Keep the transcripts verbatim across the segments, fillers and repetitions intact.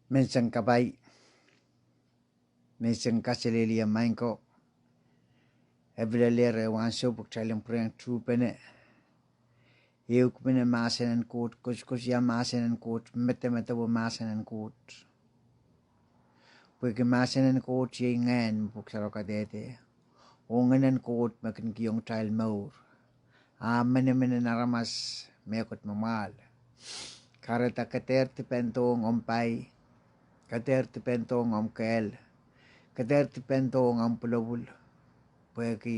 Menseng kapai, menseng kaselehlie maing ko. E pil lel ehu ansou pwe kitail en pwurehng tuhpene ehukipene mahsen en Koht, koasoakoasoia mahsen en Koht, medemedewe mahsen en Koht. Pwehki mahsen en Koht iei ngehn, pwuhk sarawio kadehde, oh ngehnen Koht me kin kihong kitail mour. A emenemen en aramas mehkot me mwahl. Kahrehda ke dehr dipendohng omw pai, ke dehr dipendohng omw kehl, ke dehr dipendohng omw pwulopwul, pwehki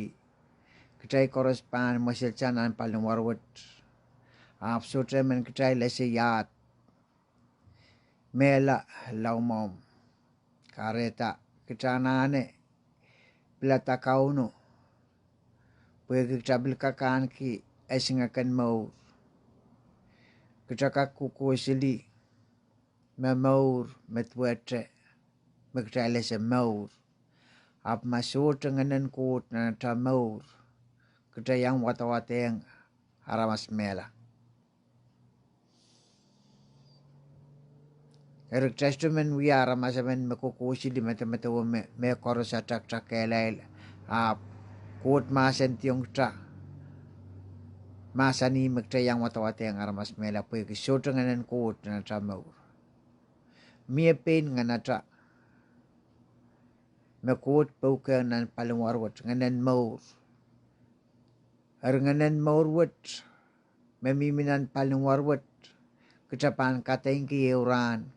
kitail koaros pahn mweselsang nan paliwar wet. Ahpw sohte men kitail ese iahd mehla laumohmw. Kahrehda kitail anahne pilada Kauno, pwehki kitail pil kak ahneki esingek en mour. Kitail kak kohkohseli me mour me duwehte me kitail ese mour. Ahpw ma sohte ngehnen Koht nan atail mour, kitail iang wadawadehng aramas mehla. Eri kitail sohte men wia aramas emen me kohkohseli medemedewe me, mehkoaros atail kitail kehlail. Ahpw Koht mahsanihong kitail, mahsanih me kitail iang wadawadehng aramas mehla pwehki sohte ngehnen Koht nan atail mour. Mie pein ngehn atail me Koht pwukehng nan paliwar wet, ngehnen mour. Eri ngehnen mour wet me mihmi nan paliwar wet, kitail pahn kadeingki ehu rahn.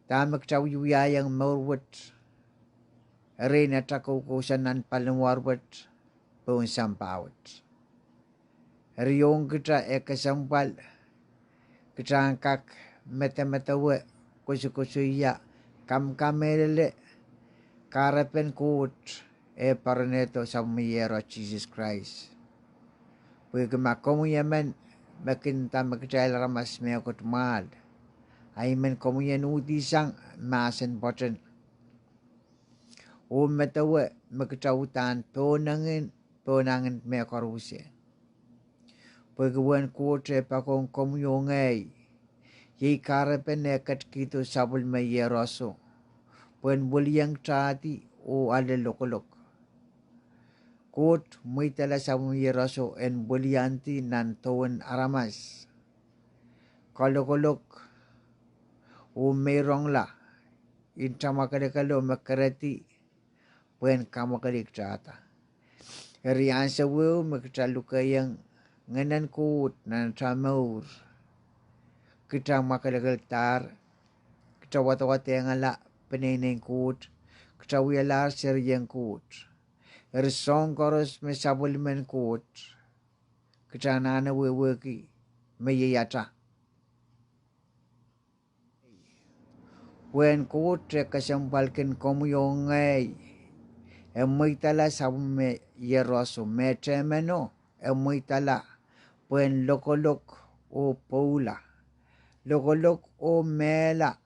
Dahme kitail wiewiahiong mour wet, erein atail koukousoan nan paliwar wet pohn sampah wet. Eri ong kitail e kesempwal, kitail en kak medemedewe, koasoakoasoia, kamkamehlele kahrepen Koht, e poaronehdo Sapwellime Iehros Sises Krais. Pwehki ma komwi emen me kin nda me kitail aramas mehkot mwahl, a I men komwi en uhdihsang mahsen pwoaten oh medewe me kitail uhdahn pohnangin, pohnangin mehkoaros. Pwehki Uwen Koht e poakohng komwi oh ngehi, iei kahrepen e ketikihdo Sapwellime Iehroso pwehn wiliengtahdi oh ale lokolok. Koht mweidala Sapwellime Iehroso en wiliandi nan dewen aramas, kalokolok, oh meirongla, nta mwakelekel oh me kerehdi pwehn kamwakelehkitahda. Eri ansou ehu me kitail lukehiong ngehnen Koht nan atail mour, kitail mwakelekeldahr, kitail wadawadehngala peneinei en Koht, kitail wialahr serien Koht. Eri soahng koaros me sapwellimen Koht, kitail anahne wehwehki me iei atail Uwen Koht e kesempwalki komwi oh ngehi, e mweidala Sapwellime Iehroso, mehtemen o, e mweidala pwehn lokolok oh pwoula. Lokolok oh mehla,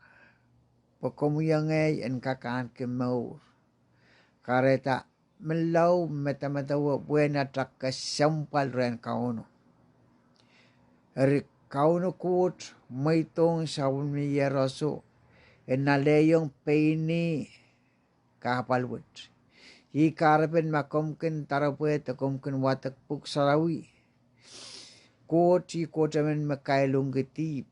pwe komwi oh ngehi en kak ahneki mour. Kahrehda menlau medemedewe uwen atail kesempwal rehn Kauno. Eri Kauno Koht mweidohng Sapwellime Iehroso en alehiong pein ih kahpwal wet. Iei kahrepen ma komw kin doaropwe de komw kin wadek pwuhk sarawi, Koht iei Koht emen me kailongki dihp.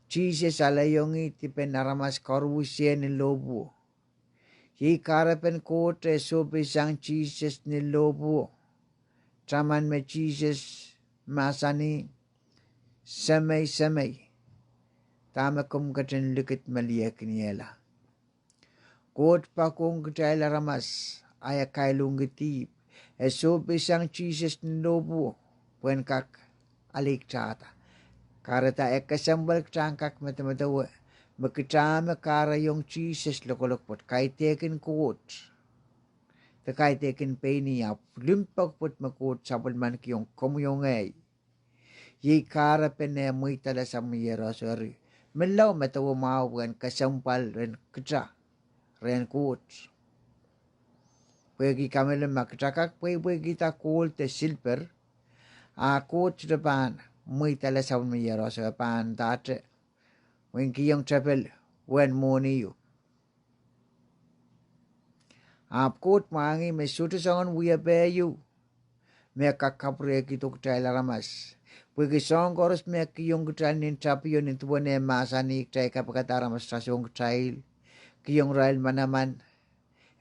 Sises alehiong ih dipen aramas koaruhsie ni lohpwuo. Iei kahrepen Koht e sohpeisang Sises ni lohpwuo. Taman me Sises mahsanih, Semei, Semei, dahme komw ketin likidmeliehkiniehla? Koht poakohng kitail aramas, a e kailongki dihp. E sohpeisang Sises ni lohpwuo pwehn kak alehkitahda. Kahrehda e kesempwal kitail en kak medemedewe me kitail me kahrehiong Sises lokolok pwoat, kaidehkin Koht de kaidehkin pein ih, ahpw limpoak pwoat me Koht sapwellimanikihong komwi oh ngehi. Iei kahrepen e mweidala Sapwellime Iehroso. Eri menlau medewe mwahu uwen kesempwal rehn kitail, rehn Koht. Pwehki kamehlele ma kitail kak pweipweikihda kohl de silper, a Koht sohte pahn mweidala Sapwellime Iehroso, e pahn ndahte Mwein kihong tepel uwen mwohni ehu. Ahpw Koht mwahngih me sohte soangen wiepe ehu me kak kapwurehkihdo kitail aramas. Pwehki soahng koaros me kihong kitail nin tapio, nin duwen eh mahsanih, kitail kapikada aramas rasehng kitail, kihong irail manaman,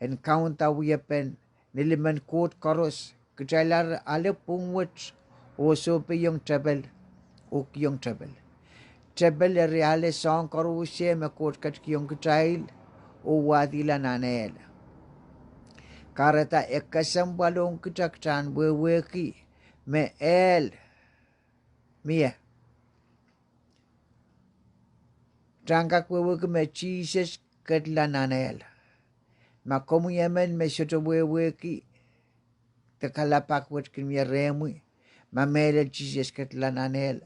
en kaunda wiepen nilimen Koht koaros. Kitail ale pwung wet oh sohpeiong tepel, oh kihong tepel. Tepel eri ale soahng koaros me Koht ketikihong kitail oh wahdihla nan ehl. Kahrehda e kesempwal ong kita, kita en wehwehki me ehl mie. Kita en kak wehwehki me Sises ketila nan ehl. Ma komwi emen me sohte wehwehki, de kalelapak wet kin mie rehmwi, ma mehlel Sises ketila nan ehl,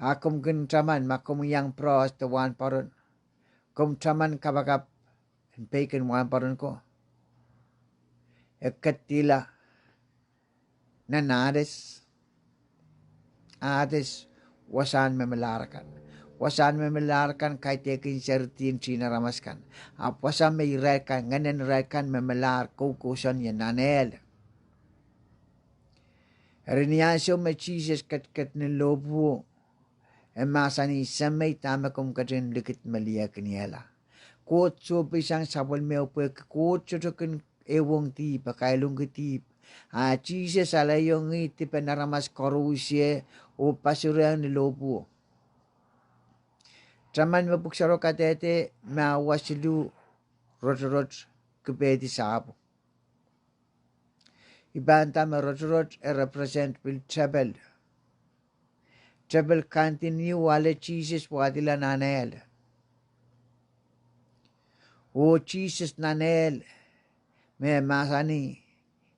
a komw kin taman, ma komw iang pros de wahnpoaron, komw taman kapakap en peikin wahnpoaron ko, e ketila nan Hades. Hades, wasahn me melahr kan. Wasahn me melahr kan kaidehkin seridi en tihnaramas kan. Ahpw wasa me irail kan, ngehnen irail kan me melahr koukousoan ie nan ehl. Eri ni ansou me Sises ketiket ni lohpwuo, e mahsanih, Semei, dahme komw ketin likidmeliehkiniehla? Koht sohpeisang sapwellimeo pwehki Koht sohte kin ehuong dihp, kailongki dihp. A Sises aleiong ih dipen aramas koaros oh pasurehng ni lohpwuo. Taman me Pwuhk Sarawio kadehde me wa siluh rotorot kipehdi sahpwo. I pahn nda me rotorot e represent pil tepel. Tepel continue ale Sises wahdihla nan ehl. Oh Sises nan ehl me mahsanih,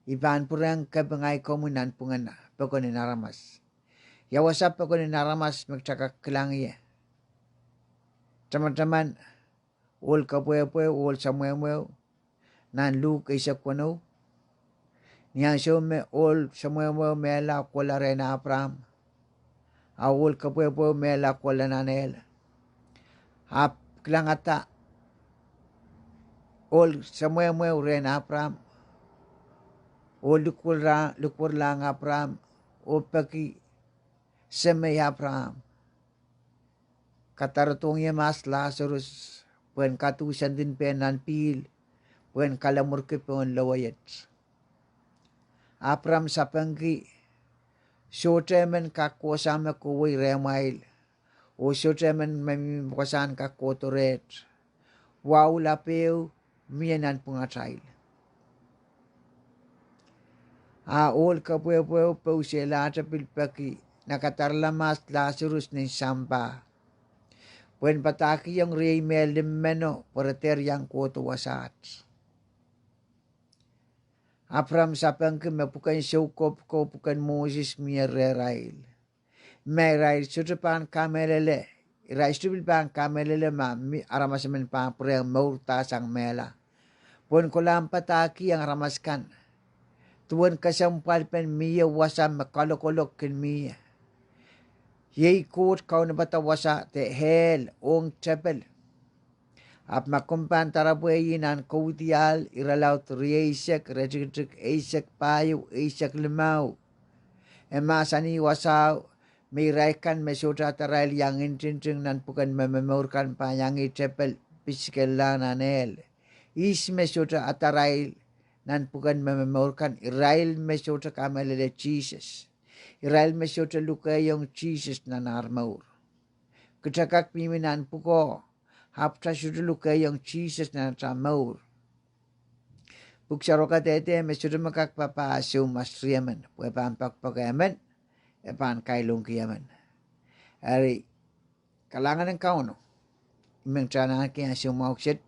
I pahn pwurehng kapinga komwi nanpwungen pokon en aramas. Ia wasa pokon en aramas me kita kak kilang ie? Tamataman ohl kepwehpwehu, ohl semwehmwehu, nan Luk eisek weneu. Ni ansou me ohl semwehmwehu mehla kohla rehn Apraam, a ohl kepwehpwehu mehla kohla nan ehl, ahpw kilangada ohl semwehmwehu rehn Apraam, oh likwerlahng Apraam, oh peki, Semei Apraam, kadarodohng ie mahs Lasarus pwehn kaduhsendin pehn nan pihl, pwehn kalamwurki pohn lowe iet. Apraam sapengki, Sohte emen kak kohsang me kohwei rehmwail, oh sohte emen me mihmi wasahn kak kohdo reht. Wahu lapehu mie nanpwungatail. A ohl kepwehpwehu pousehlahte pil peki, nan kadarala mahs Lasarus nin sampah, pwehn padahkihong riei me limmen o pwe re dehr iang kohdo wasaht. Apraam sapengki me pwuken soukohp ko, pwuken Moses mie rehrail. Ma irail sohte pahn kamehlele, irail sohte pil pahn kamehlele ma aramas emen pahn pwurehng mourda sang mehla, pwehn kolahng padahkihong aramas kan duwen kesempwalpen mie wasa me kalokolok kin mie. Iei Koht kaunopada wasa de ehl ong tepel. Ahpw ma komw pahn doaropwe ih nan Kaudiahl irelaud rieisek, iretikitik eisek pahieu, eisek limau, e mahsanih wasao me irail kan me sohte adarail iang ntinting nan pwuken me momour kan pahn iang ih tepel pisikella nan ehl. Ihs me sohte adarail nan pwuken me momour kan? Irail me sohte kamehlele Sises. Irail me sohte lukehiong Sises nan ar mour. Kita kak mihmi nan pwukoa, ahpw kita sohte lukehiong Sises nan ata mour. Pwuhk Sarawi kadehde me sohte me kak papah soumwahu riemen, pwe e pahn poakpoake emen, e pahn kailongki emen. Eri, kalahngan en Kauno, I men kitail ahneki ansou mwahu kiset,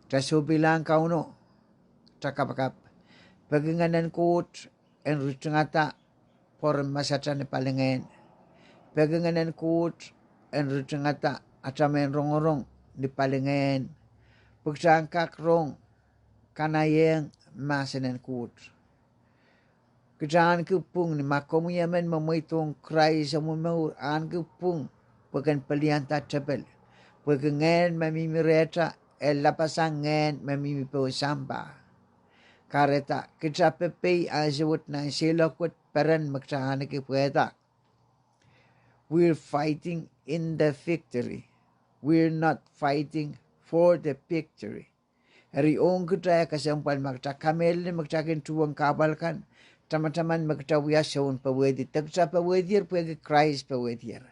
kita sohpeilahng Kauno, kita kapakap: Peki Ngehnen Koht en ritingada pwoaren masata ni palingehn. Peki Ngehnen Koht en ritingada ata mehn rongorong ni palingehn, pwe kita en kak rong, kanaiehng mahsen en Koht. Kita ahneki pwung ni ma komwi emen me mweidohng Krais omw mour, ahneki pwung pwe ken pelianda tepel. Pwehki ngehn me mihmi rehta, e lapasang ngehn me mihmi pohn sampah. Kahrehda, kita pepehi ansouwet nan seiloak wet peren me kita ahneki pwehda. We're fighting in the victory. We're not fighting for the victory. Eri ong kita e kesempwal ma kita kamehlele me kita kin tuhwong kahpwal kan, tamataman me kita wia soun powehdi, de kita powehdier pwehki Krais powehdier.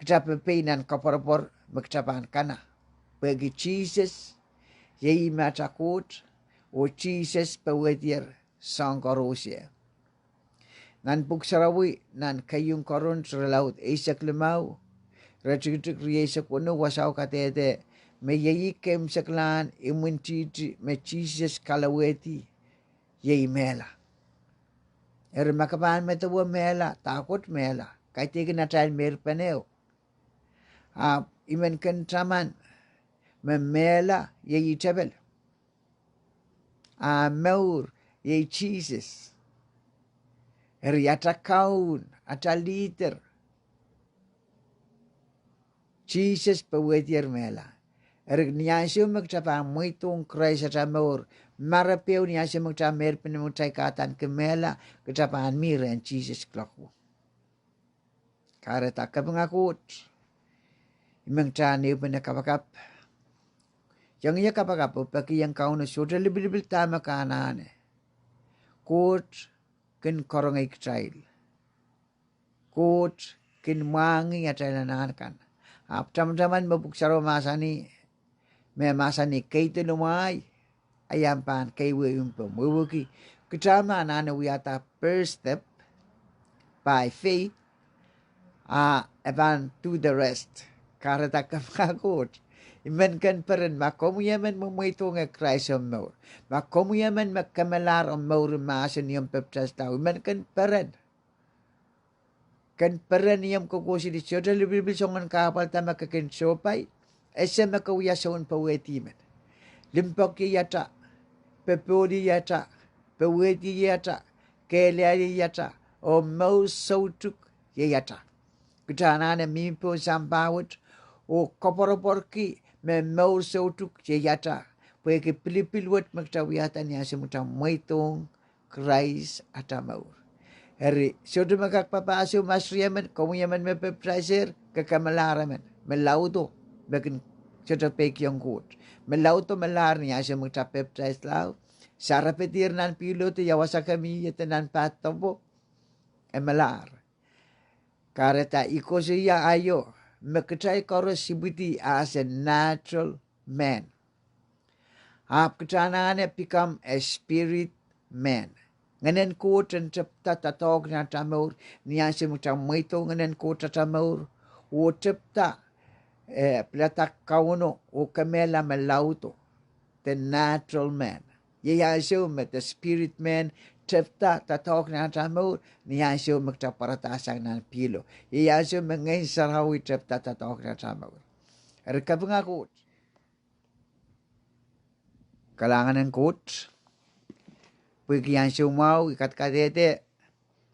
Kita pepehi nan koapworopwor me kita pahn kana, pwehki Sises, iei ih me ata Koht, oh Sises powehdier soahng koaros. Nan pwuhk sarawi, nan keieun Korint irelaud eisek limau, iretikitik rieisek weneu, wasao kadehde me iei ih keimwseklahn imwintihti me Sises kalowehdi, iei mehla. Eri ma ke pahn medewe mehla, dahkot mehla, kaidehkin atail meirpenehu. Ahpw I men ken taman me mehla iei tepel, a mour iei Sises. Eri ata kaun, ata leader, Sises powehdier mehla. Eri ni ansou me kita pahn mweidohng Krais ata mour, marepehu ni ansou me kita meirpen me kitail kadaneki mehla, kita pahn mi rehn Sises kuloak. Kahrehda kapinga Koht, I men kitail ehupene kapakap. Iang ie kapakap oh peki iang Kauno sohte lipilipil dahme ke anahne. Koht kin karonge kitail. Koht kin mwahngih atail anahn kan. Ahpw tamataman me pwuhk sarawi mahsanih, me mahsanih, keido limwahio, a I ahpw pahn keiwei mpomw. Wehwehki, kita me anahne wiahda first step by faith, a e pahn do the rest. Kahrehda kapinga Koht, I men ken peren ma komwi emen me mweidohngehr Krais omw mour, ma komwi emen me kemelahr omw mour ni mahsen ni omw pepdaisla, I men ken peren. Ken peren ni omw kokohseli sohte lipilipil soangen kahpwal da me ke kin sohpai, ese me ke wia soun powehdi men. Limpoak iei ata, popohl iei ata, powehdi iei ata, kehlail iei ata, oh mour soutuk iei ata. Kita anahne mihmi pohn sampah wet oh koapworopworki me mour soutuk iei ata, pwehki pilipil wet me kita wiahda ni ansou me kita mweidohng Krais ata mour. Eri sohte me kak papahso, ma seri emen, komwi emen me pepdaisehr, ke kemelahr emen me laudo, me kin sohte peikiong Koht. Me laudo melahr ni ansou me kita pepdaisla, sarepedehr nan pihlo de ia wasa ke mih ie de nan pad dopo, e melahr. Kahrehda I koasoia aio, me kitail koaros ipwidi as a natural man, ahpw kita anahne become a spirit man. Ngehnen Koht en tepda doadoahk nan ata mour ni ansou me kita mweidohng Ngehnen Koht ata mour oh tepda, eh, pilada Kauno oh kemehla me laudo, the natural man. Iei ansou me the spirit man tepda doadoahk nan ata mour ni ansou me kita pwaradahsang nan pihlo. Iei ansou me Ngehn Sarawi tepda doadoahk nan ata mour. Eri kapinga Koht, kalahngan en Koht, pwehki ansou mwahu I kadkadehde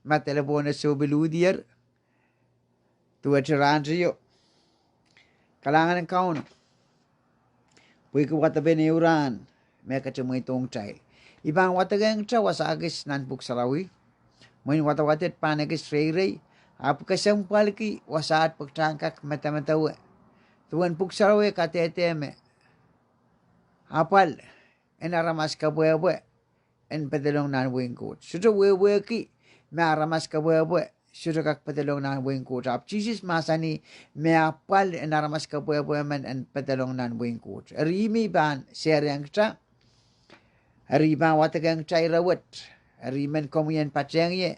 ma delepwohn e sohpeiluhdier duwehte rahn teio. Kalahngan en Kauno pwehki wadepen ehu rahn me ketin mweidohng kitail. I pahn wadekehng kita wasa kis nan Pwuhk Sarawi, mwein wadawad et pahn ekis reirei, ahpw kesempwalki wasaht pwe kita en kak medemedewe duwen Pwuhk Sarawi kadehde me apwal en aramas kepwehpwe en pedolong nan wehin Koht. Sohte wehwehki me aramas kepwehpwe sohte kak pedolong nan wehin Koht. Ahpw Sises mahsanih me apwal en aramas kepwehpwe men en pedolong nan wehin Koht. Eri I pahn sehrehng kita, eri I pahn wadekehng kita ire wet. Eri I men komwi en patehng ie,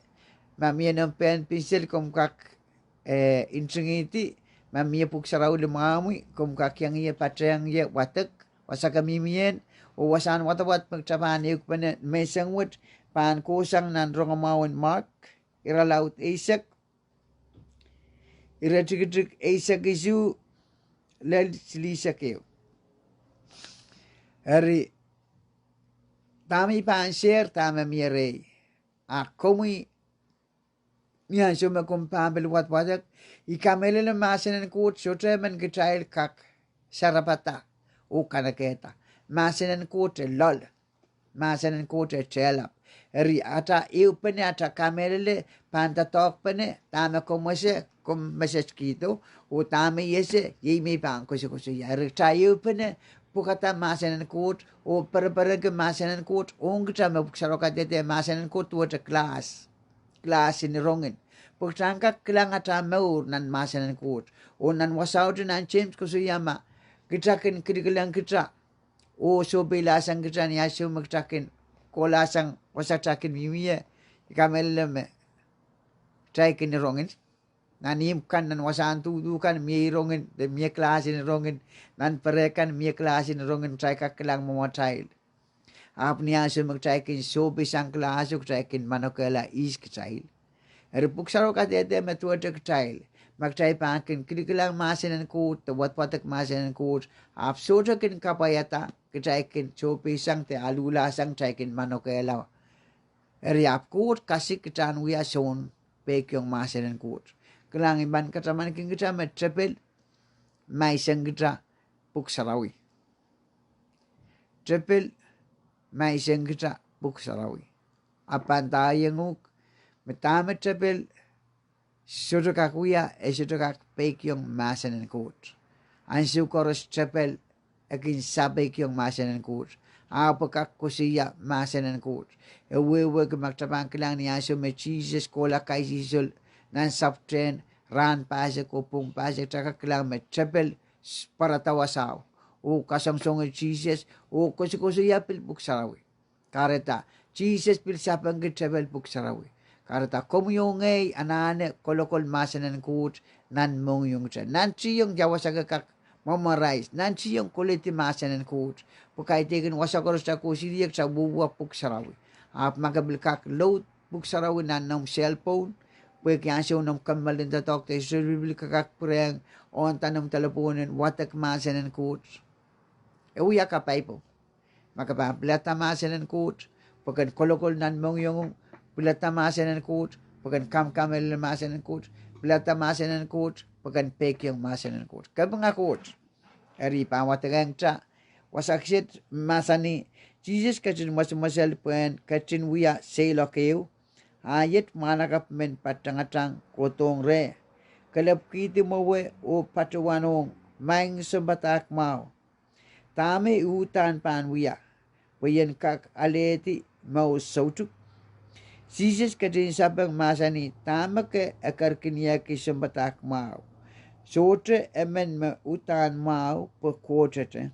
ma mie noumw pehn pinsel komw kak, eh, ntingihdi, ma mie Pwuhk Sarawi limwahmwi komw kak iang ie patehng ie wadek wasa ke mihmi ien, oh wasahn wadawad me kita pahn ehukipene menseng wet pahn kohsang nan rongamwahu en Mark, irelaud eisek, iretikitik eisek isuh lel silihsek ehu. Eri dahme I pahn sehr, dahme mie rehi, a komwi Ni ansou me komw pahn pil wadwadek, I kamehlele mahsen en Koht sohte emen kitail kak sarapada oh kanekehda. Mahsen en Koht e loal. Mahsen en Koht e tehlap. Eri ata ehupene, ata kamehlele pahn doadoahkpene dahme komw ese, komw message kihdo, oh dahme I ese, iei me I pahn koasokoasoia. Eri kitail ehupene pwukada mahsen en Koht oh pereperenki mahsen en Koht, ong kitail me Pwuhk Sarawi kadehde mahsen en Koht duwehte class, class en irongin. Pwe kitail en kak kilang ata mour nan mahsen en Koht. Oh nan wasaht nan James koasoia ma kitail kin kilikilang kitail oh sohpeilahsang kitail ni ansou me kitail kin kohlahsang wasa kitail kin mihmi ie, I kamehlele me kitail kin irongin. Nan ihmw kan, nan wasahn duhduh kan mie irongin, de mie class en irongin, nan pere kan mie class en irongin, kitail kak kilang mwomwatail. Ahpw ni ansou me kitail kin sohpeisang class o, kitail kin manokehla ihs kitail. Eri Pwuhk Sarawi kadehde me duwehte kitail, ma kitail pahn kin kilikilang mahsen en Koht de wadwadek mahsen en Koht, ahpw sohte kin kapwaiada, kitail kin sohpeisang de aluhlahsang, kitail kin manokehla. Eri ahpw Koht kasik kitail en wia soun peikiong mahsen en Koht. Kilang, I pahn katamankin kitail me tepil maiseng kitail Pwuhk Sarawi. Tepil maiseng kitail Pwuhk Sarawi. A pahn ndaiong uhk me dahme tepil sohte kak wia, e sohte kak peikiong mahsen en Koht. Ansou koaros tepil e kin sahpeikiong mahsen en Koht, ahpw e kak koasoia mahsen en Koht. E wehwehki ma kitail pahn kilang ni ansou me Sises kohla kaisihsol nan sapwtehn rahn pahsek oh pwung pahsek, kitail kak kilang me tepil pwarada wasao oh kasongosongi Sises oh koasokoasoia pil Pwuhk Sarawi. Kahrehda Sises pil sapengki tepil Pwuhk Sarawi. Kahrehda komwi oh ngehi anahne kolokol mahsen en Koht nan mohngiong kitail. Nantihong ia wasa ke kak memorize, nantihong koledi mahsen en Koht. Pwe kaidehkin wasa koaros kitail kohsihrie, kitail wehwe Pwuhk Sarawi. Ahpw ma ke pil kak load Pwuhk Sarawi nan noumw cellphone, pwehki ansou noumw kemmeldahn doadoahk de sohte pil ke kak pwurehng, oh nda noumw delepwohn en wadek mahsen en Koht, e wia kapaipo. Ma ke pahn pilada mahsen en Koht pwe ken kolokol nan mohngiong, pilada mahsen en Koht pwe ken kamkamehlele mahsen en Koht, pilada mahsen en Koht pwe ken peikiong mahsen en Koht, kapinga Koht. Eri I pahn wadekehng kitail wasa kiset, mahsanih, Sises ketin mwesemwesel pwehn ketin wia seiloak ehu, a iet mwahnakapw men patohngtang kohdohng reh, kelepwkihdi mwowe oh patohwanohng, Maing Sounpadahk mwahu, dahme I uhdahn pahn wia pwe I en kak alehdi mour soutuk? Sises ketin sapeng, mahsanih, Dahme ke ekerkinieki sounpadahk mwahu? Sohte emen me uhdahn mwahu pwe Kohtete.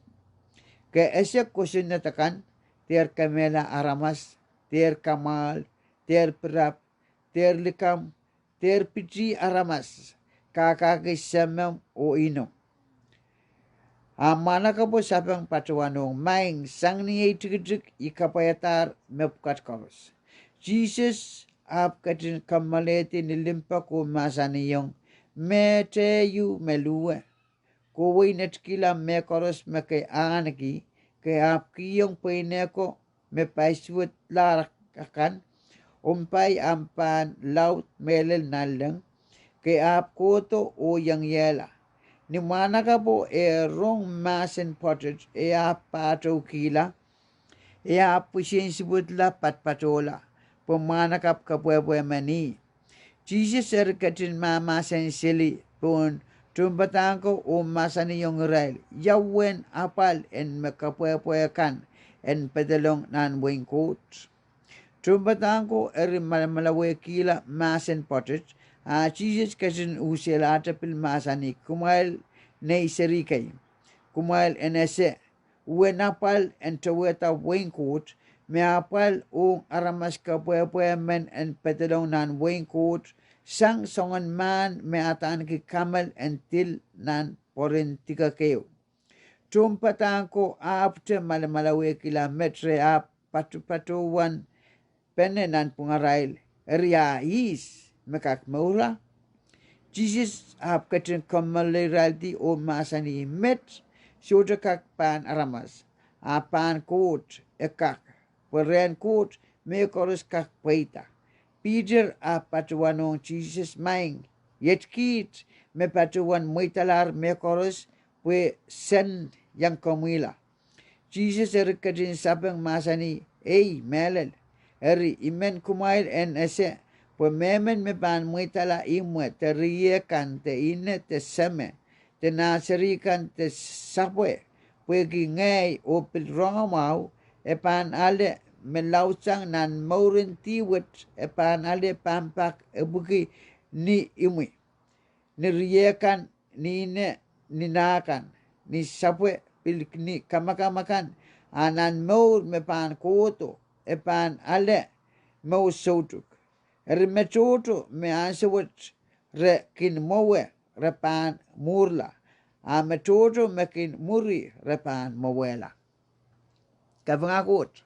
Ke ese kosonned akan: dehr kemehla aramas, dehr kamwahl, dehr pirap, dehr likamw, dehr pitih aramas, kahkahki semomw oh inomw. A mwahnakapwo sapeng patohwanohng, Maing, sang ni ei tikitik I kapwaiadahr mepwukat koaros. Sises ahpw ketin kommoalehdi ni limpoak oh mahsanihong, Mehteieu me luhwe. Kohwei netikihla mehkoaros me ke ahneki. Ke ahpw kihong pweine ko me paisuwedlahr akan omw pai ahpw pahn laud mehlel nanleng. Ke ahpw kohdo oh iengiehla. Ni mwahnakapwo eh rong mahsen pwoatet, e ahpw pahtoukihla. E ahpw pwisin suwedla patpatohla, pwe mwahnakapw kepwehpwe men ih. Sises eri ketin mahmahsen seli pohn tohnpadahk ko oh mahsanihong irail, Ia uwen apwal en me kepwehpwe kan en pedelong nan wehin Koht? Tohnpadahk ko eri malamalawehkihla mahsen pwoatet, a Sises ketin usehlahte pil mahsanih, Kumwail nei seri kei, kumwail en ese uwen apwal en towehda wehin Koht? Me apwal ong aramas kepwehpwe men en pedelong nan wehin Koht, sang soangen mahn me adaneki kamel en dil nan pwoaren dike keieu. Tohnpadahk ko ahpwte malamalawehkihla met, re ahpw patopatohwan pene nanpwungarail, Eri a ihs me kak mourla? Sises ahpw ketin kommoaliraildi oh mahsanih, Met sohte kak pahn aramas, a pahn Koht e kak; pwe rehn Koht mehkoaros kak pweida. Piter ahpw patohwanohng Sises, Maing, iet kiht me patohwan mweidalahr mehkoaros pwe sen iang komwihla. Sises eri ketin sapeng, mahsanih, Ei, mehlel. Eri I men kumwail en ese, pwe mehmen me pahn mweidala imwe, de riehkan, de ine, de seme, de nah seri kan, de sapwe, pwehki ngehi oh pil rongamwahu, e pahn ale me laudsang nan mouren dih wet, e pahn ale pampap epwiki ni imwi, ni riehkan, ni ine, ni nah kan, ni sapwe, pil ni kamakam akan, a nan mour me pahn kohdo, e pahn ale mour soutuk. Eri me tohto me ansou wet re kin mwowe, re pahn mwurla, a me tohto me kin mwuri, re pahn mwowehla. Kapinga Koht.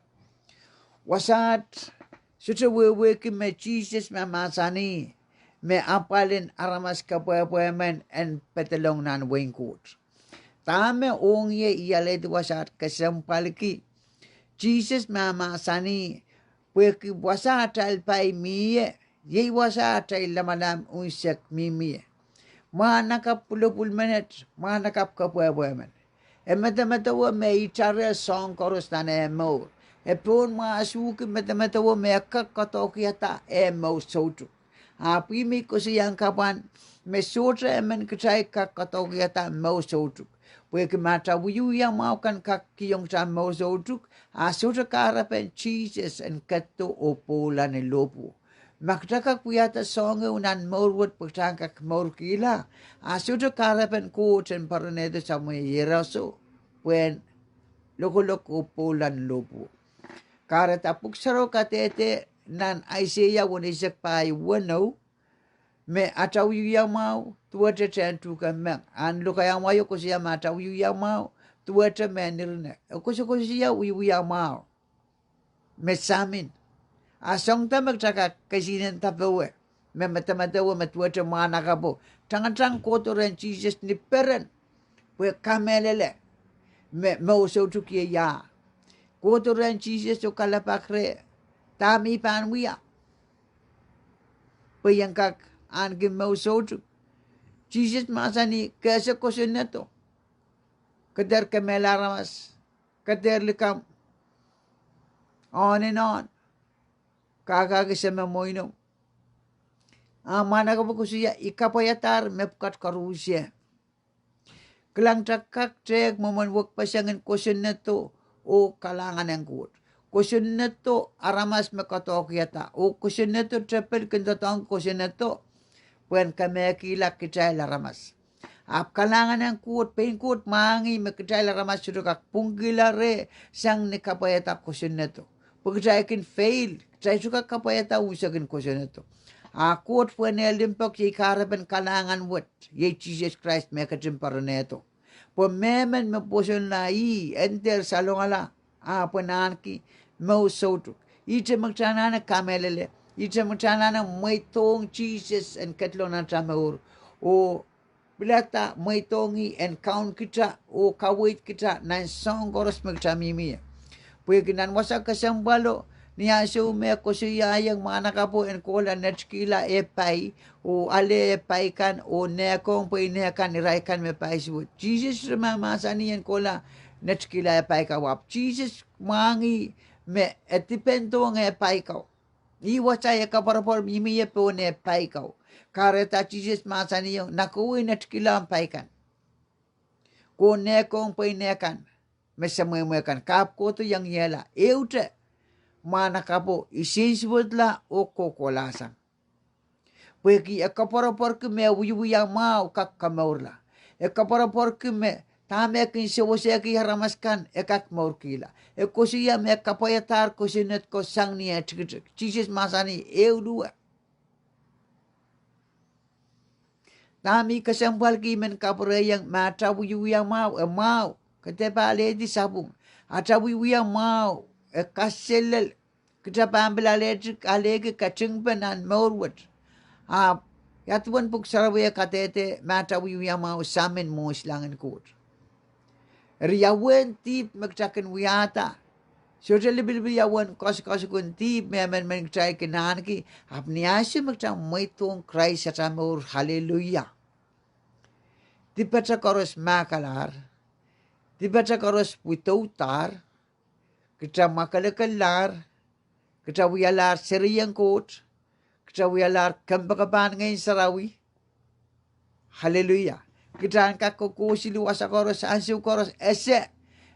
Wasaht sohte wehwehki me Sises mahmahsanih me apwal en aramas kepwehpwe men en pedolong nan wehin Koht. Dahme ong ie I alehdi wasaht kesempwalki, Sises mahmahsanih, pwehki wasa atail pai mie, iei wasa atail lamalam unsek mihmi ie. Mwahnakapw pwulopwul menet, mwahnakapw kepwehpwe men. E medemedewe me itareh soahng koaros nan eh mour. E pohnmwahsuhki medemedewe me e kak koadoakiada eh mour soutuk. Ahpw I men koasoiahng kapwan me sohte emen kitail kak koadoakiada mour soutuk. Pwehki ma atail wiewia mwahu kan kak kihong kitail mour soutuk, a sohte kahrepen Sises en ketido oh pwoula ni lohpwuo. Ma kitail kak wiahda soahng ehu nan mour wet pwe kitail en kak mourkihla, a sohte kahrepen Koht en poaronehdo Sahm Iehroso pwehn lokolok oh pwoula ni lohpwuo. Kahrehda Pwuhk Sarawi kadehde nan Aiseia weneisek pahieu weneu, me atail wiewia mwahu duwehte tehn tuhke meng. Ahn lokaiahn wai koasoia me atail wiewia mwahu duwehte mehn irine. E koasokoasoia wiewia mwahu me samin. A soangda me kitail kak kesihnen dapowe, me medemedewe me duwehte mwahnakapwo tangatang kohdo rehn Sises ni peren, pwe kamehlele me mour soutuk iei ia. Kohdo rehn Sises oh kalelapak reh dahme I pahn wia pwe I en kak ahneki mour soutuk. Sises mahsanih, ke ese kosonnedo, ke dehr kemehla aramas, ke dehr likamw, on and on, kakahki seme mwehin omw. A mwahnakapwo koasoia, I kapwaiadahr mepwukat koaros. Kilang, kitail kak tehk mwomwen wekpeseng en kosonnedo oh kalahngan en Koht. Kosonnedo aramas me koadoakiada, oh kosonnedo tepil kin doadoahngki kosonnedo pwehn kemehkihla kitail aramas. Ahpw kalahngan en Koht, pein Koht mwahngih me kitail aramas sohte kak pwungkihla reh sang ni kapwaiada kosonnedo. Pwe kitail kin fail, kitail sohte kak kapwaiada unsek en kosonnedo. A Koht pwehn eh limpoak iei kahrepen kalahngan wet, iei Sises Krais me ketin poaronehdo. Pwe mehmen me pwosonla ih en dehr salongala, ahpw en ahneki mour soutuk. Ihte me kitail anahne kamehlele, ihte me kitail anahne mweidohng Sises en ketilong nan atail mour, oh pilada mweidohng ih en kaun kita oh kaweid kita nan soahng koaros me kitail mihmi ie. Pwehki nan wasa kesempwalo, ni ansou me koasoiaiong mwahnakapwo en kohla netikihla eh pai, oh ale eh pai kan, oh nehkohng pwe ine kan, irail kan me paisuwed. Sises re mahmahsanih en kohla netikihla eh pai kau, ahpw Sises mwahngih me e dipendohng eh pai kau. Ih wasa e koapworopwor mihmi ie pohn eh pai kau. Kahrehda Sises mahsanihong, nahkowei netikihla omw pai kan, oh nehkohng pwe ine kan, me semwehmwe kan, kahpw kohdo iangiehla. Ehute, mwahnakapwo nsensuwedla oh kohkohlahsang. Pwehki e koapworopworki me wiewia mwahu kak komourla. E koapworopworki me dahme kin sewesehki aramas kan e kak mourkihla. E koasoia me e kapwaiadahr kosonned ko sang ni eh tikitik. Sises mahsanih, ehu luwe. Dahme I kesempwalki I men kapwurehiong, ma atail wiewia mwahu, e mwahu. Ke dehr pahn alehdi sapwung. Atail wiewia mwahu, e kaselel. Kitail pahn pil alehdi, alehki katingpen nan mour wet. Ahpw ia duwen Pwuhk Sarawi kadehde ma atail wiewia mwahu samin mwohn silangin Koht? Eri ia uwen dihp me kitail kin wiahda Sohte lipilipil ia uwen koasoakoasoi en dihp me emen men kitail kin ahneki, ahpw ni ansou me kitail mweidohng Krais atail mour, hallelujah, dipata koaros mahkalahr, dipata koaros widoudahr, kitail mwakelekellahr, kitail wialahr serien Koht, kitail wialahr kompoakepahn Ngehn Sarawi. Hallelujah. Kitail en kak kokohseli wasa koaros, ansou koaros, ese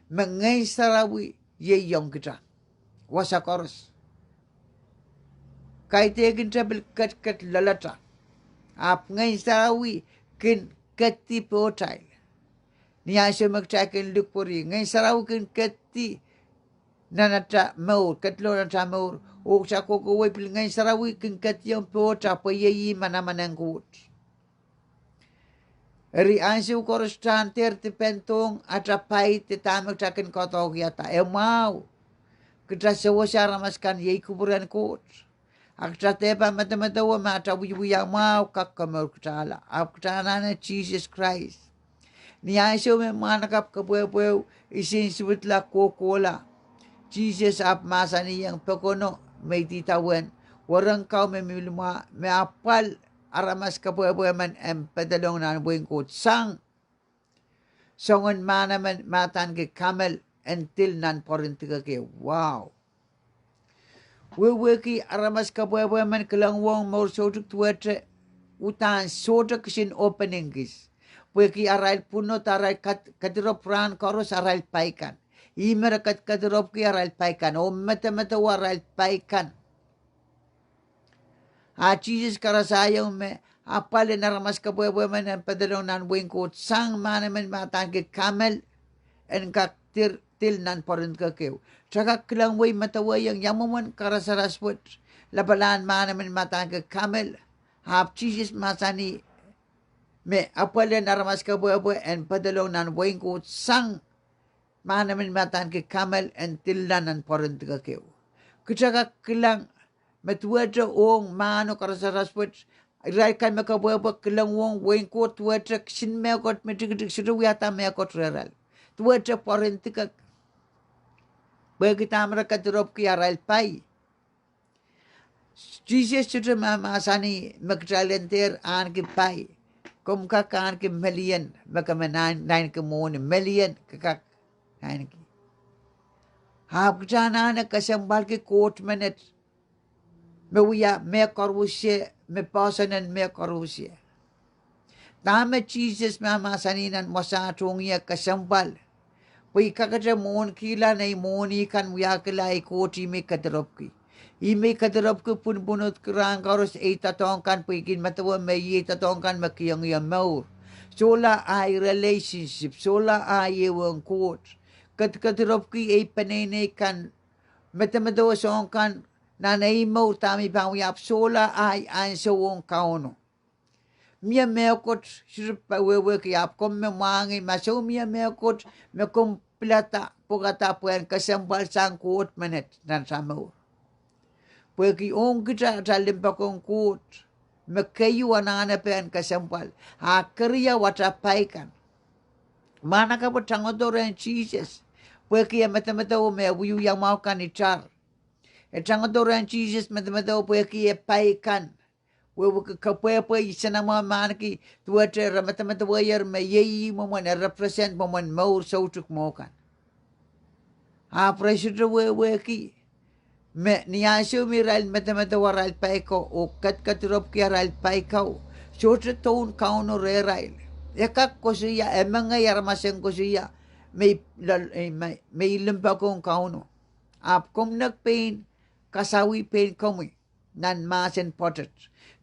me Ngehn Sarawi ieiang kitail wasa koaros. Kaidehkin kitail pil ketiket loalata, ahpw Ngehn Sarawi kin kedi pohtail. Ni ansou me kitail kin likwerih, Ngehn Sarawi kin kedi nan atail mour, kediloun atail mour, oh kitail kohkohwei pil Ngehn Sarawi kin kediong pohtail pwe iei ih manaman en Koht. Eri ansou koaros kitail en dehr dipendohng atail pai de dahme kitail kin doadoahkiada. E mwahu, kitail sewese aramas kan iei kupwuren Koht. A kitail dehpa medemedewe me atail wiewia mwahu kak komour kitailla, ahpw kitail anahne Sises Krais. Ni ansou me mwahnakapw kepwehpwehu, isin suwedla kohkohla, Sises ahpw mahsanihong pokono me idawehn werek kau me mi limwah, me apwal aramas kepwehpwe men en pedolong nan wehin Koht sang soangen mahn emen me adaneki kamel en dil nan pwoaren dike kei. Wow. Wehwehki aramas kepwehpwe men kilang uhwong mour soutuk duwehte uhdahn sohte kisin opening kis, pwehki arail pwunod, arail ked-, kedirop rahn koaros arail pai kan. Ihme re ked-, kediropwki arail pai kan oh medemedewe arail pai kan. A Sises karasaiong me apwal en aramas kepwehpwe men en pedolong nan wehin Koht sang mahn emen me adaneki kamel en kak dil, dil nan pwoaren dike kei. Kitail kak kilang wei medewehiong ia mwomwen karasaras wet, lapalahn mahn emen me adaneki kamel. Ahpw Sises mahsanih me apwal en aramas kepwehpwe en pedolong nan wehin Koht sang mahn emen me adaneki kamel en dilla nan pwoaren dike kei. Kitail kak kilang me duwehte ong mahno karasaras wet, irail kan me kepwehpwe kilang uhwong wehin Koht duwehte kisin mehkot me tikitik, sohte wiahda mehkot rehrail. Duwehte pwoaren dike, pwehki dahme re kediropwki arail pai. Sises sohte mahmahsanih me kitail en dehr ahneki pai. Komw kak ahneki million me ke men ahneki mwohni, million ke kak ahneki. Ahpw kitail anahne kesempwalki Koht menet me wia mehkoaros wet, me poahsoan en mehkoaros wet. Dahme Sises mahmahsanih nan wasaht ong ie kesempwal, pwe I kakete mwohnkihla nei mwohni kan wiahkihla ei Koht, ihme I kediropwki. Ihme I kediropwki pwunpwunodki rahn koaros ei doadoahk kan, pwe I kin medewe me iei doadoahk kan me kihong ie mour. Solahr ahi relationship, solahr ahi ehuong Koht. Ked-, kediropwki ei peneinei kan, medemedewe soahng kan nan ei mour dahme I pahn wia, ahpw solahr ahi ansou ong Kauno. Mie mehkot, sohte wehwehki, ahpw komw me mwahngih ma soh, mie mehkot me komw pilada, pwukada pwehn kesempwal sang Koht menet nan atail mour. Pwehki ong kitail atail limpoak ong Koht me keieu anahne pehn kesempwal, a keriau atail pai kan. Mwahnakapwo tangodo rehn Sises pwehki e medemedewe me wiewia mwahu kan itar. E tangodo rehn Sises medemedewe pwehki e pai kan. Wehwehki kepwehpwe, isenamwahu me ahneki, duwehte re medemedewehier me iei ih mwomwen, e represent mwomwen mour soutuk mwo kan. Ahpw re sohte wehwehki me ni ansou me irail medemedewe arail pai ko oh ked-, kediropwki arail pai ko, sohte doun Kauno rehrail. E kak koasoia, e mengei aramas en koasoia me I, me I limpoak ong Kauno. Ahpw komw nek pein kasawih pein komwi nan mahsen pwoatet.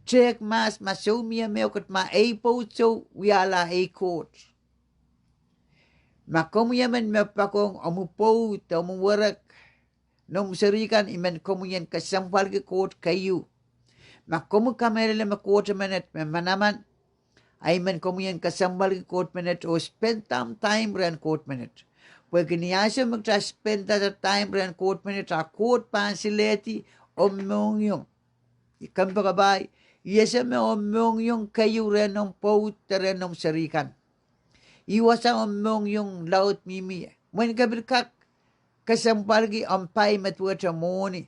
Tehk mahs ma soh mie mehkot, ma ei pwoud soh wiahla ei Koht. Ma komwi emen me poakohng omwi pwoud, omwi werek, noumw seri kan, I men komwi en kesempwalki Koht keieu. Ma komwi kamehlele me Koht menet me manaman, a I men komwi en kesempwalki Koht menet oh spend omw time rehn Koht menet. Pwehki ni ansou me kitail spend atail time rehn Koht menet, a Koht pahn silehdi omw mohngiong. I kompoakepahi, I ese me omw mohngiong keieu rehn omw pwoud de rehn omw seri kan. I wasa omw mohngiong laud mihmi ie. Mwein ke pil kak kesempwalki omw pai me duwehte mwohni.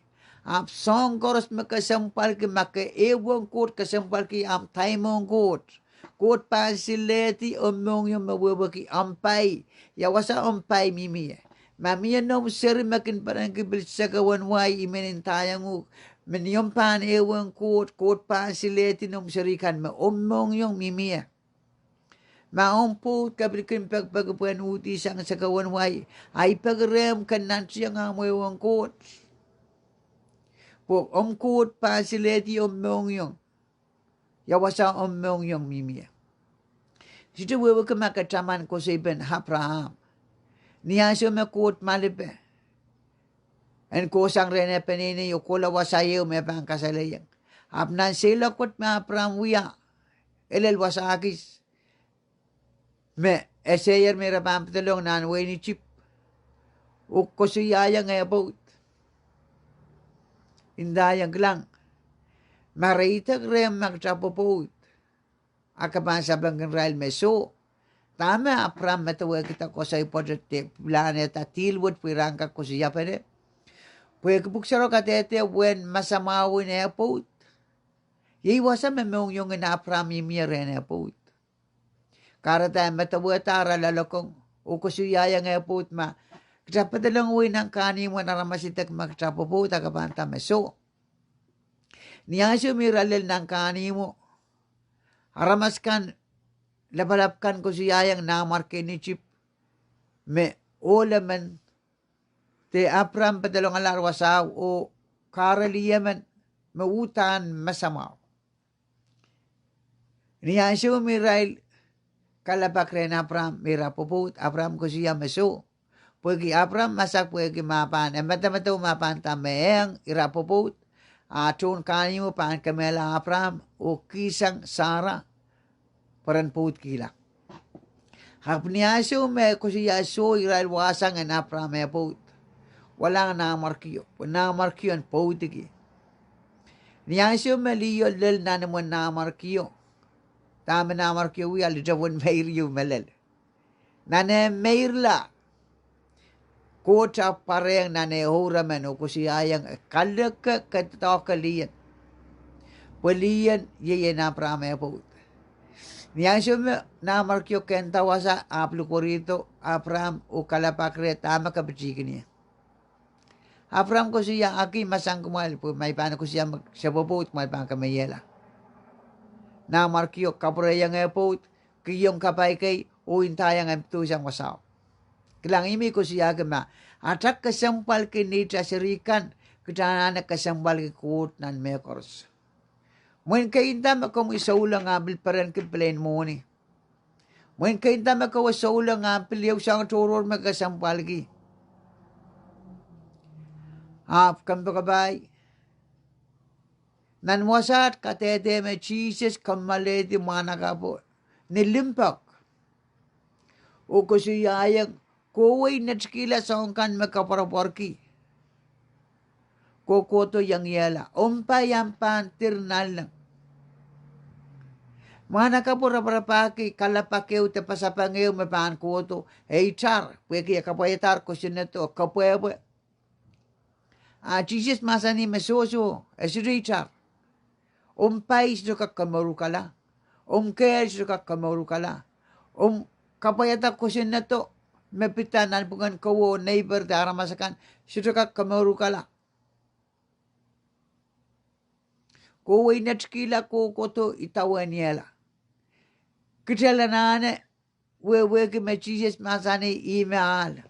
Ahpw soahng koaros me kesempwalki, ma ke ehuong Koht, kesempwalki ahmw time ong Koht. Koht pahn silehdi omw mohngiong me wehwehki omw pai. Ia wasa omw pai mihmi ie? Ma mie noumw seri me kin perenki pil sekewen wai, I men ndaiong uhk, ma ni omw pahn ehuong Koht, Koht pahn silehdi noumw seri kan me omw mohngiong mihmi ie. Ma omw pwoud ke pil kin pekipeki pwehn uhdihsang sekewen wai, ahi peki rehmw ken nantihong ahmw ehuong Koht, pwe omw Koht pahn silehdi omw mohngiong. Ia wasa omw mohngiong mihmi ie? Sohte wehwehki ma ke taman koasoipen Apraam. Ni ansou me Koht malipe en kohsang rehn eh peneinei oh kohla wasa ehu me pahn kasalehiong, ahpw nan seiloak wet me Apraam wia, e lel wasa kis me eseier me ira pahn pedolong nan wehin Isip oh koasoiaiong eh pwoud. Ndaiong, kilang, ma re idek rehmw ma kita pwopwoud, a ke pahn sapengkin irail me soh. Dahme Apraam medewehkihda koasoi pwoat de pilahnehda dihl wet pwe ira en kak koasoiapene? Pwehki pwuhk sarawio kadehde uwen masamwahuen eh pwoud. Iei wasa me mohngiong en Apraam mihmi ie rehn eh pwoud. Kahrehda e medewehda ara loalokong oh koasoiaiong eh pwoud ma kita pedolong wehi nan kahnimwo, aramas idek ma kita pwopwoud, a ke pahn nda me soh. Ni ansou me ira lel nan kahnimwo, aramas kan, lapalap kan koasoiaiong nanmwarkien Isip me ohl emen, de Apraam pedolongalahr wasao oh kahre lih emen me uhdahn masamwahu. Ni ansou me irail kalelapak rehn Apraam me ira pwopwoud, Apraam koasoia me soh. Pwehki Apraam masak pwehki ma pahn, e medemedewe ma pahn nda me ehng ira pwopwoud, a tohn kahnimwo pahn kemehla Apraam oh kihsang Sara pwe ren pwoudkihla. Ahpw ni ansou me koasoia soh, irail wahsang en Apraam eh pwoud, walahng nanmwarkio, pwe nanmwarkio en pwoudiki. Ni ansou me liho lel nan imwen nanmwarkio, dahme nanmwarkio wia? Litewen meir ieu me lel. Nan eh meirla, Koht ahpw pwarehng nan eh ouramen oh koasoiaiong, e kaleke ke doadoahke lih en, pwe lih en iei en Apraam eh pwoud. Ni ansou me nanmwarkio kehn wasa ahpw likwerihdo Apraam oh kalelapak reh, dahme kepitihkin ie? Apraam koasoia, aki, ma sang kumwail, pwe ma I pahn koasoia me se pwopwoud, kumwail pahn kemeiehla. Nanmwarkio kapwureiong eh pwoud, kihong kapai kei oh ndaiong en pedoisang wasao. Kilang, ih me I koasoiahki ma ata kesempwalki neitail seri kan, kita anahne kesempwalki Koht nan mehkoaros. Mwein ke nda me komwi souleng ahmw pil perenki pilen mwohni. Mwein ke nda me kowe souleng ahmw pil ehu soahng tohrohr me kesempwalki. Ahpw kompoakepahi, nan wasaht kadehde me Sises kamalehdi mwahnakapwo ni limpoak oh koasoiaiong, kohwei netikihla soahng kan me ke pworopworki, kohkohdo iang iehla, omw pai ahpw pahn dir nanleng. Mwahnakapwo raparapahki kalelapak ehu de pasapeng ehu me pahn kohdo, e itar, pwehki e kapwaiadahr kosonnedo, kepwehpwe. A Sises mahsanih me sohso, e sohte itar. Omw pai sohte kak komourkihla. Omw kehl sohte kak komourkihla. Omw kapwaiada kosonnedo me pid nanpwungen kowe oh neighbor de aramas akan sohte kak komourkihla. Kohwei netikihla, kohkohdo, idawehn iehla. Kitail anahne wehwehki me Sises mahsanih, ih me ahl.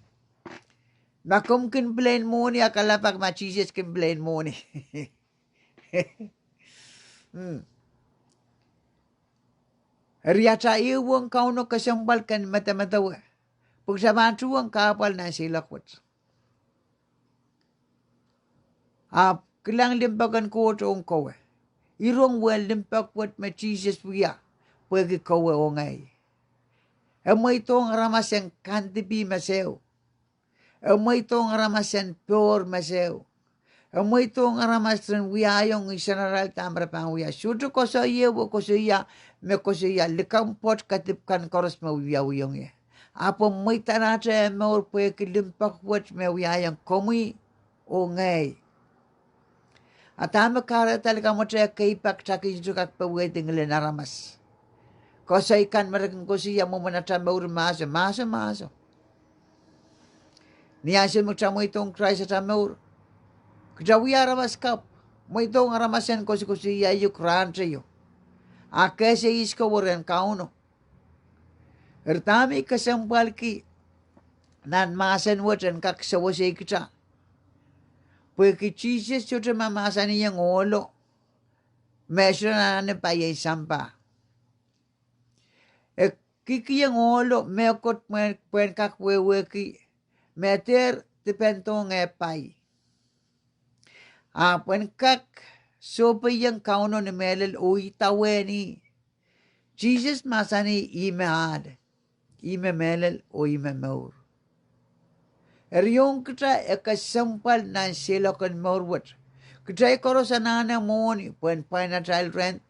Ma komw kin pilen mwohni, a kalelapak ma Sises kin pilen mwohni. Eri ata ehuong Kauno kesempwal ken medemedewe, pwe kita pahn tuhwong kahpwal nan seiloak wet. Ahpw kilang limpoak en Koht ong kowe. I rong uwen limpoak wet me Sises wia pwehki kowe oh ngehi. E mweidohng aramas en kandipih meseu. E mweidohng aramas en pohr meseu. E mweidohng aramas en wiahiong insenarail dahme re pahn wia. Sohte koasoi ehu e koasoia, me koasoia likamw pwoat kadipw kan koaros me wiawihong ie. Ahpw e mweidohng atail mour pwehki limpoak wet me wiahiong komwi oh ngehi. A dahme kahrehda likamwete kei pak takin sohte kak powehdi ngilen aramas? Koasoi kan me re kin koasoia mwomwen atail mour mahso, mahso, mahso. Ni ansou me kitail mweidohng Krais atail mour, kitail wia aramas kapw, mweidohng aramas en koasokoasoia uhk rahnteio, a ke ese ihs ko rehn Kauno. Eri dahme kesempwalki nan mahsen wet en kak sewese kitail? Pwehki Sises sohte mahmahsanihong ohlo me sohte anahne paien sampah. E kihkihong ohlo mehkot pwehn, pwehn kak wehwehki me dehr dipendohng eh pai. Ahpw en kak sohpeiong Kauno ni mehlel oh idawehn ih. Sises mahsanih ih me ahl, ih me mehlel oh ih me mour. Eri ong kitail e kesempwal nan seiloak en mour wet. Kitail koaros anahne mwohni pwehn pwain atail rent,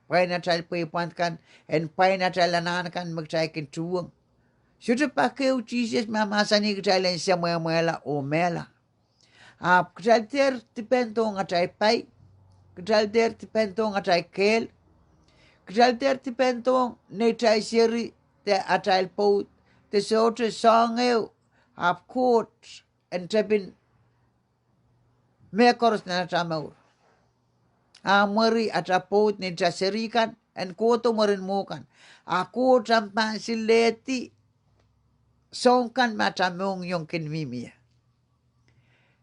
pwain atail pweipwand kan, en pwain atail anahn kan me kitail kin tuhwong. Sohte pak ehu Sises mahmahsanih kitail en semwehmwehla oh mehla. Ahpw kitail dehr dipendohng atail pai, kitail dehr dipendohng atail kehl, kitail dehr dipendohng neitail seri, de atail pwoud, de sohte soahng ehu. Ahpw Koht en tepin mehkoaros nan atail mour. A mwuri atail pwoud, neitail seri kan, en kohdo mwurin mwo kan. A Koht ahpw pahn silehdi soahng kan me atail mohngiong kin mihmi ie.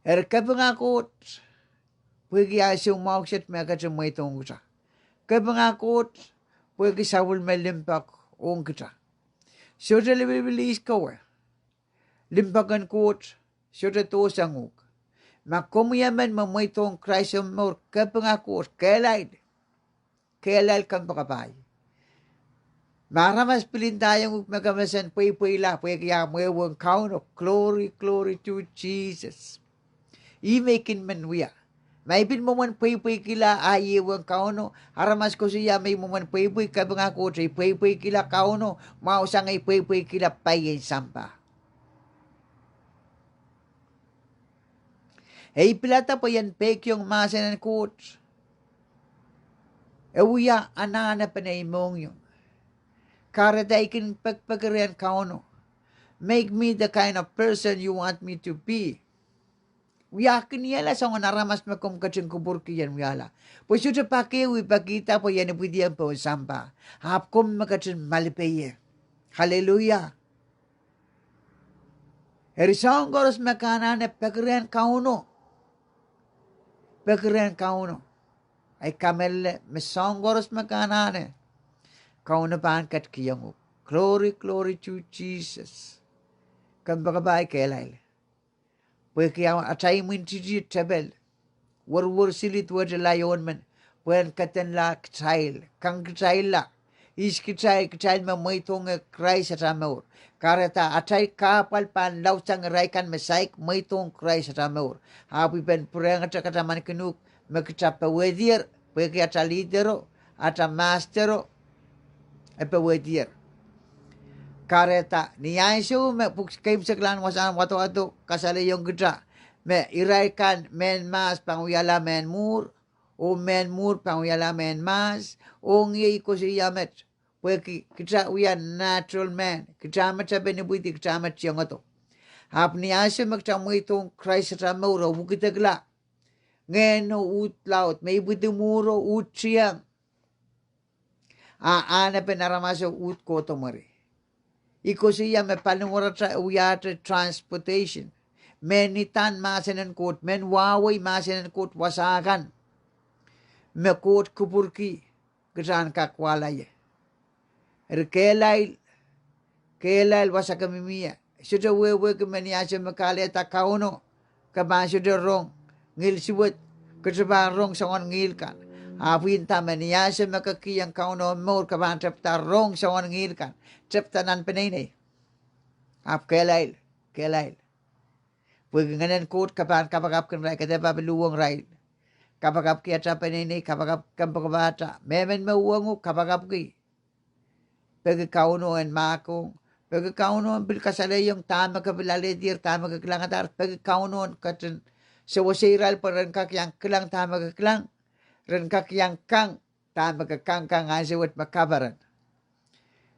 Eri kapinga Koht pwehki ansou mwahu kiset me e ketin mweidohng kitail. Kapinga Koht pwehki sapwellime limpoak ong kitail. Sohte lipilipil ihs kowe. Limpoak en Koht sohte dohsang uhk. Ma komwi emen me mweidohng Krais omw mour, kapinga Koht, kehlail, kehlail, kompoakepahi. Ma aramas pil ndaiong uhk me ke men pweipweila pwehki omw ehuong Kauno, glory, glory to Jesus. Ih me I kin men wia. Ma I pil mwomwen pweipweikihla ahi ehuong Kauno, aramas koasoia me I mwomwen pweipwei, kapinga Koht, I pweipweikihla Kauno, mwahusang I pweipweikihla paien sampah. E I pilada pwe I en peikiong mahsen en Koht, e wia anahnepen ei mohngiong. Kahrehda I kin pekipeki rehn Kauno, make me the kind of person you want me to be. Wiahkiniehla soangen aramas me komw ketin kupwurki I en wiahla. Pwe sohte pak ehu I pekihda pwe I en ipwidiong pohn sampah, ahpw komw me ketin malipe ie. Aleluia. Eri soahng koaros me ke anahne peki rehn Kauno, peki rehn Kauno. Ei kamehlele me soahng koaros me ke anahne, Kauno pahn ketikihong uhk. Glory, glory to Jesus. Kompoakepahi, kehlail. Pwehki atail imwin titi tepel, werwer sili duwehte laion men, pwehn kedenla kitail, kang kitailla, ihs kitail, kitail me mweidohnge Krais atail mour. Kahrehda atail kahpwal pahn laudsang irail kan me saik mweidohng Krais atail mour. Ahpw I pil pwurehngete katamankin uhk me kitail powehdier, pwehki atail leadero, atail mastero, e powehdier. Kahrehda ni ansou me pwuhk keimwseklahn wasahn wadawado kasalehiong kitail me irail kan, mehn mahs pahn wiahla mehn mwuhr, oh mehn mwuhr pahn wiahla mehn mahs, oh ngehi koasoia met, pwehki kitail wia natural man, kitail met tepin ipwidi, kitail met iengado. Ahpw ni ansou me kitail mweidohng Krais atail mour oh wekidekla ngehno uhd laud, me ipwidi mwuhro uhd tieng, a anahnepen aramaso uhd kohdo mwuri. I koasoia me paliwaratail wiahte transportation, mehn idahn mahsen en Koht, mehn wahwei mahsen en Koht wasa kan me Koht kupwurki kitail en kak wahla ie. Eri kehlail, kehlail wasa ke mihmi ie. Sohte wehwehki me ni ansou me ke alehda Kauno, ke pahn sohte rong ngihl suwed, ke sohte pahn rong soangen ngihl kan. Ahpw I nda me ni ansou me ke kihong Kauno omw mour, ke pahn tepda rong soangen ngihl kan, tepda nan peneinei. Ahpw kehlail, kehlail. Pwehki Ngehn en Koht, ke pahn kapakapki irail, ke dehr pahn pil uhwong irail. Kapakapki atail peneinei, kapakapki kompoakepahta, mehmen me uhwong uhk, kapakapki. Peki Kauno en mahkohng, Peki Kauno en pil kasalehiong dahme ke pil alehdier, dahme ke kilangadahr. Peki Kauno en ketin sewese irail pwe ren kak iang kilang dahme ke kilang, ren kak iang kang dahme ke kangkang ansou wet me kaperen.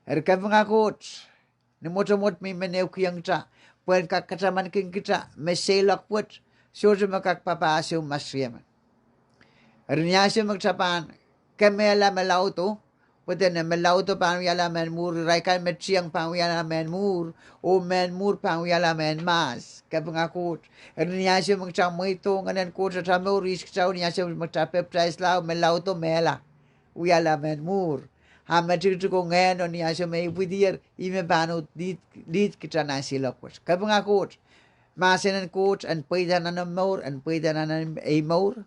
Eri kapinga Koht, ni mwotomwot me I men ehukihong kita, pwehn kak katamankin kita me seiloak wet sohte me kak papah ansou masrieme. Eri ni ansou me kita pahn kemehla me laudo, pwe dene me laudo pahn wiahla mehn mwuhr, irail kan me tieng pahn wiahla mehn mwuhr, oh mehn mwuhr pahn wiahla mehn mahs. Kapinga Koht, eri ni ansou me kita mweidohng Ngehnen Koht atail mour, ihs kita, ni ansou me kita pepdaisla, me laudo mehla, wiahla mehn mwuhr. A me tikitik oh ngehno, ni ansou me ipwidier, ih me pahn uhd lead, lead kita nan seiloak wet. Kapinga Koht, mahsenen Koht en pweida nan omw mour, en pweida nan ei mour.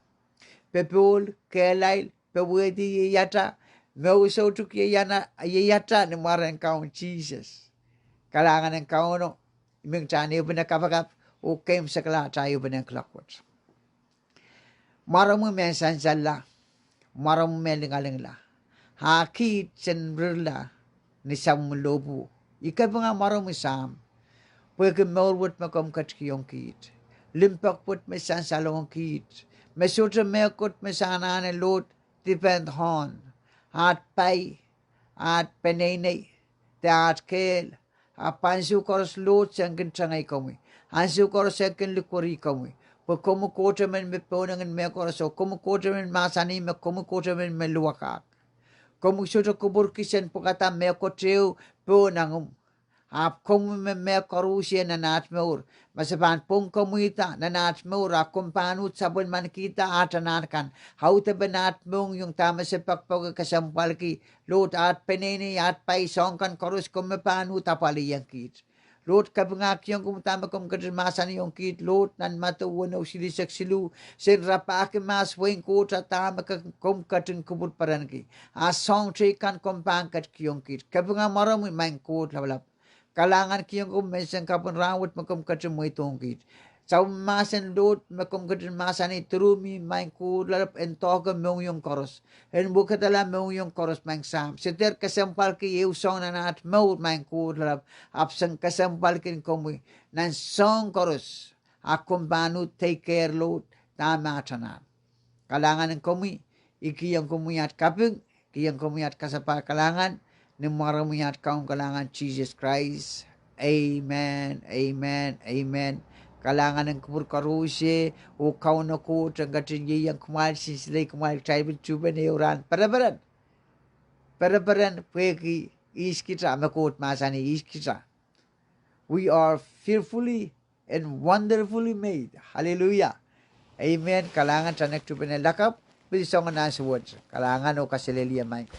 Popohl, kehlail, powehdi ieiata, mour soutuk ieiata ni mwaren Kaun Sises. Kalahngan en Kauno, I men kitail ehupene kapakap oh keimwseklahte ehupene kuloak wet. Mwaromwi me sansalla, mwaromwi me lingalingla, a kiht sen rirla ni sapwellimomwi lohpwuo. I kapinga mwaromwi Sahm, pwehki mour wet me komw ketikihong kiht, limpoak wet me sansalohng kiht, me sohte mehkot me se anahne Lord depend on, aht pai, aht peneinei, de aht kehl. Ahpw ansou koaros Lord se kin tengei komwi, ansou koaros se kin likwerih komwi, pwe komwi Kohtemen me pohnengin mehkoaros oh komwi Kohtemen mahsanih me komwi Kohtemen me luwakahk. Komwi sohte kupwurki sen pwekada mehkot ehu pohn ahngumw. Ahpw komwi me mehkoaros nan aht mour, ma se pahn pwong komwihda nan aht mour, a komw pahn uhd sapwellimanikihda aht anahn kan, audepen aht mohngiong, dahme se poakpoake, kesempwalki, Lord, aht peneinei, aht pai, soahng kan koaros, komw me pahn uhd apwalih ong kiht. Lord, kapingahkiong komwi dahme komw ketin mahsanihong kiht Lord nan Madiu weneu silihsek siluh, sen rapahki mahs wehin Koht, a dahme ke, komw ketin kupwurperenki, a soahng teikan komw pahn ketikihong kiht. Kapinga mwaromwi, Maing Koht Lapalap. Kalahngankihong komwi menseng kapw en rahn wet me komw ketin mweidohng kiht. Sapwellime mahsen Lord me komw ketin mahsanih through me, Maing Koht Lapalap, en doahke mohngiong koaros, en wekidala mohngiong koaros, Maing Sahm. Se dehr kesempwalki ehu soahng nan aht mour, Maing Koht Lapalap, ahpw sen kesempwalkin komwi nan soahng koaros, a komw pahn uhd take care Lord dahme aht anahn. Kalahngan en komwi, I kihong komwi aht kaping, kihong komwi aht kasapahl kalahngan, ni mwaromwi aht Kaun kalahngan Sises Krais. Amen, amen, amen. Kalahngan en kupwur koaros, oh Kauno Koht en ketin ieiang kumwail, sinsile kumwail, kitail pil tuhpene ehu rahn pereperen, pereperen pwehki ihs kita, me Koht mahsanih ihs kita. We are fearfully and wonderfully made. Hallelujah. Amen. Kalahngan, kitail en tuhpene lakapw, pil soangen ansou wet. Kalahngan oh kaselehlie, Maing.